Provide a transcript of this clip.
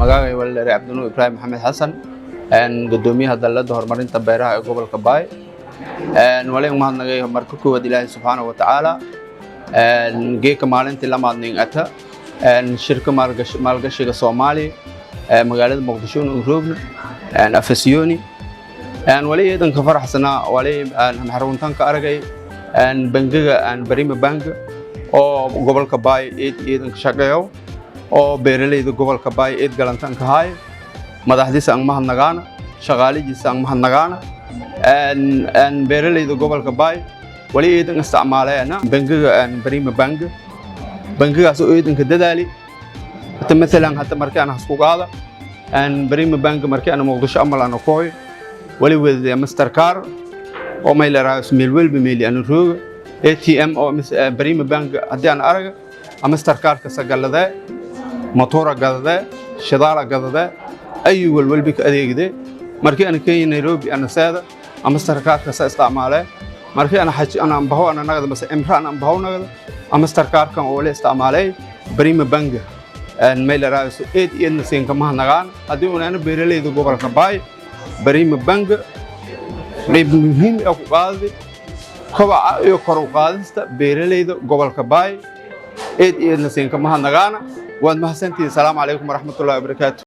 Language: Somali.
Magacay waa Cabdinuur Ibraahim Maxamed Xasan, gudoomiyaha Dalladda Horumarinta Beeraha ee gobolka Baay. Wali mahadnagay marka koowaad Ilaahay subxaanahu wa tacaala. Geeka maalintii lamaadning ata shirka maalgashiga Soomaaliya magaalada Muqdisho roogna Afasiyoni. Wali eedan ka faraxsanaa, wali xaruntan ka aragay bangiga Barima Bank oo gobolka Baay eed eedan ka shaqeeyo oo beeralayda gobolka Baay eed galantan ka haay. Madaxdiisa aan mahadnagaana, shaqaalihiisa aan mahadnagaana. Beeralayda gobolka Baay wali eedan isticmaaleena bangiga Barima Bank, bangigaas oo eedanka dadaali. Hata maalan hata markii aan hasku qaada Barima Bank, markii aan Muqdisho amal aan kooy, wali wada Mastercard oo may leedahay meel walba meel aan rooga ATM oo Barima Bank haddii aan araga Mastercard ka sagaladee, motora gadadee, shidaala gadadee, ayu walwalbi ka adeegdee. Markii aan Kenya, Nairobi ana seeda, Mastercard ka sa isticmaalee. Markii aan xaj aan baho ana nagada mase imra aan baho nagada, Mastercard kan oo la isticmaalay Barima Bank may leedahay eed eedna siinka mahadnagaan. Haddii unaana beeralayda gobolka Baay, Barima Bank qayb muhiim ah ku qaaday kobaca iyo kor u qaadista beeralayda gobolka Baay. Eed eedna siinka mahadnagaana. Waad mahadsantihiin. Asalaamu calaykum waraxmatullahi wabarakaatu.